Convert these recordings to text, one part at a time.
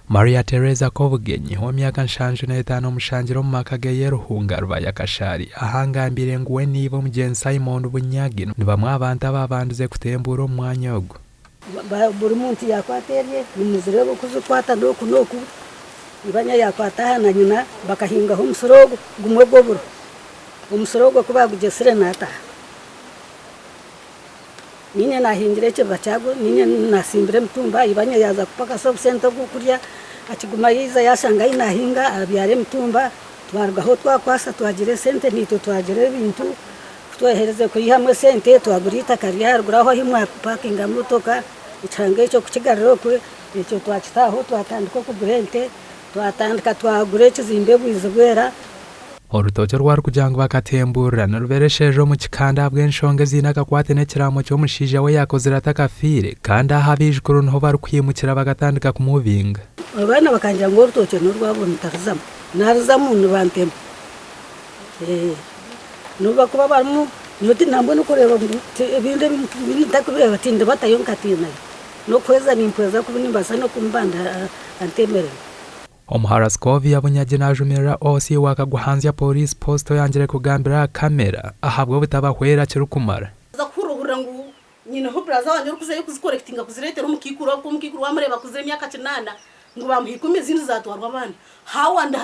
Maria Teresa Kobugenyi, ow'emyaka 75 omushangire omu maka ge Ruhunga, Rubaya Kashari, ahangambire ngu we n'iba omugyenzi Simon Bunyagi ni bamwe aha bantu ababandize kutembuura omu mwanya ogu. Buri muntu yaakwata erye, nimuzireeba oku zirikwata n'oku n'oku. Ibanya yaakwata aha na nyina bakahingaho omusiri ogwo gumwe gw'oburo. Omusiri ogwo ku baagugyesire naataaha. Niinye naahingire ekibiba kyagwo, niinye naasimbire emitumba, ibanya yaaza kupakasa obusente obw'okurya, akiguma yaija yaashanga ahi naahinga abyara emitumba, twarugaho twakwasa twagira esente naitwe twagira ebintu. Ku twaherize kwihamu esente twagura eitaka riri aharuguru aho ahu mwapakinga motoka, ekihanga ekyo kukigarura okwe, ekyo twakita aho twatandika okugura ente, twatandika twagura ekizimbe Bwizibwera. Orutookye oru arikugira ngu bakatemburira niruberesherera omu kikanda ahabw'enshonga eziine akakwate n'ekiraamo ky'omushaija we yaakozire atakafiire kandi aha abaijukuru niho barikwimukira bakatandika kumubinga. Abaana bakangira ngu orutookye n'orwabo ntaruzamu, naaruzamu nibantema. N'obu bakuba barimu nyowe nambwenu kureeba ngu ebindi ebi ntarikubireeba tindibatayo nkatiinayo. N'okuhweza nimpweza kubi nimbaasa n'okumubanda antemerere. Omuhara Scovia Bunyagi najumirira OC wa Kaguhanzya Police Post oyangire kugambira aha kamera ahabw'obutabahwera kirikumara. Oza kuhurira ohurira ngu nyineho buraza wangye orikuzayo kuzikorekitinga kuzireetera omukaikuru ahabw'okuba omukaikuru wamureeba akuzire emyaka kinaana ngu bamuha ikumi ezindi zatwarwa abaana. How and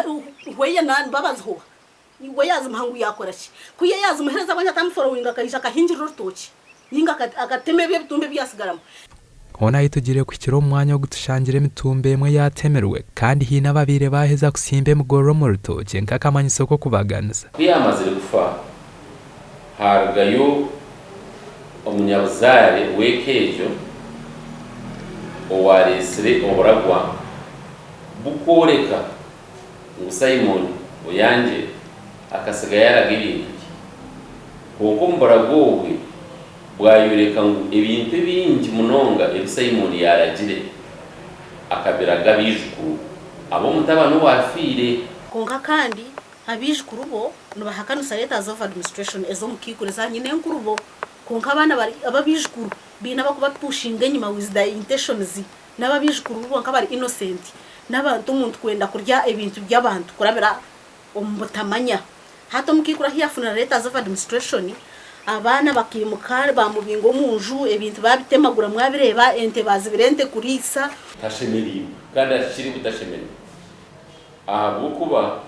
where na babaziha oha? We yazimuha ngu yakora ki? Ku ye yazimuhereza abonye atamuforowinga akaija akahingirira orutookye ninga akatema ebyo ebitumba ebyasigaramu. Hoona ahi tugiire kuhikira omu mwanya ogu tushangire emitumba emwe yaatemirwe kandi haine ababaire baaheza kutsimba emigorro omu rutookye nk'akamanyiso k'okubaganisa. Ku yaamazire kufa, haarugayo omunyabuzaare w'eka egyo owaareetsire oburagwa bukworeka ngu Simon Oyangye akatsiga yaaraga ebintu bye. Kwonka omu burago obwe bwayoreka ngu ebintu ebingi munonga ebi Simon yaaragire akabiraga abaijukuru ab'omutabani owaafiire. Kwonka kandi abaijukuru bo nibahakanisa letters of administration ez'omukaikuru eza nyinenkuru bo. Kwonka abaana bari ab'abaijukuru baine abakubapushinga enyima with their intentions n'abaijukuru bo bonka bari innocent n'abantu omuntu kwenda kurya ebintu by'abantu kurabira omu butamanya. Hati omukaikuru ahu yafunira letters of administration, abaana bakaimuka bamubinga omu nju, ebintu babitemagura mwabireeba, ente bazibira ente kuriisa. Tashemereirwe kandi ahikire butashemererwa ahabw'okuba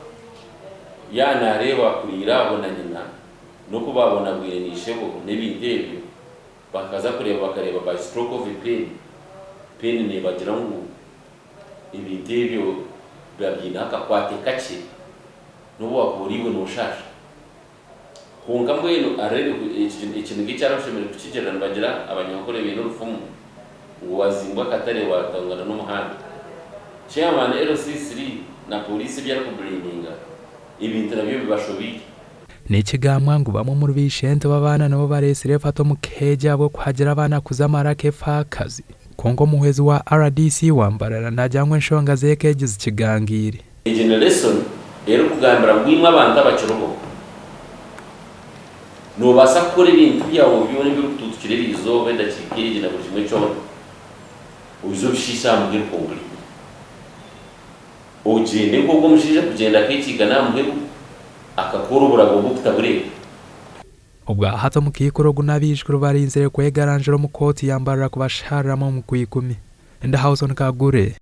yaaba naareeba kuriira abo na nyina n'oku baabonabwine na ishebo n'ebintu ebyo bakaza kureeba bakareeba by stroke of a pen, pen neebagira ngu Ebintu ebyo biba biineho akakwate kakye n'obu waakuba ori iwe nooshaasha. Kwonka mbwenu areebe ekiniga eki arashemereire kukigirira nibagira Abanyankore baine orufumu ngu waazimbwa akatare waatongana n'omuhanda. Chairman LC3 na pooriisi ebi arikubureeminga ebintu nabyo bibashobeire. Nikigambwa ngu bamwe omuri baishento b'abaana nibo bareetsire efato omu keegi ahabw'okuhagira abaana kuza amaraka efaakazi. Kwonka omuhwezi wa rdc wa Mbarara naagira ngu enshonga z'eka egi zikigangaire. Egi ni lesson erikugambira ngu imwe abantu abakiriho nobaasa kukora ebintu byawe byona ebirikutuutukira eriizooba, edakiika egi na buri kimwe kyona oize obishiishe aha muheru completely. Ogyende nk'oku omushaija arikugyenda akeekiikana aha muheru akakora oburago bw'okutabureeba. Obwahati omukaikuru ogu n'abaijukuru barinzire kwegarangira omu kooti ya Mbarara kubashariramu omu Kwikumi. Ndi Howson Kagure.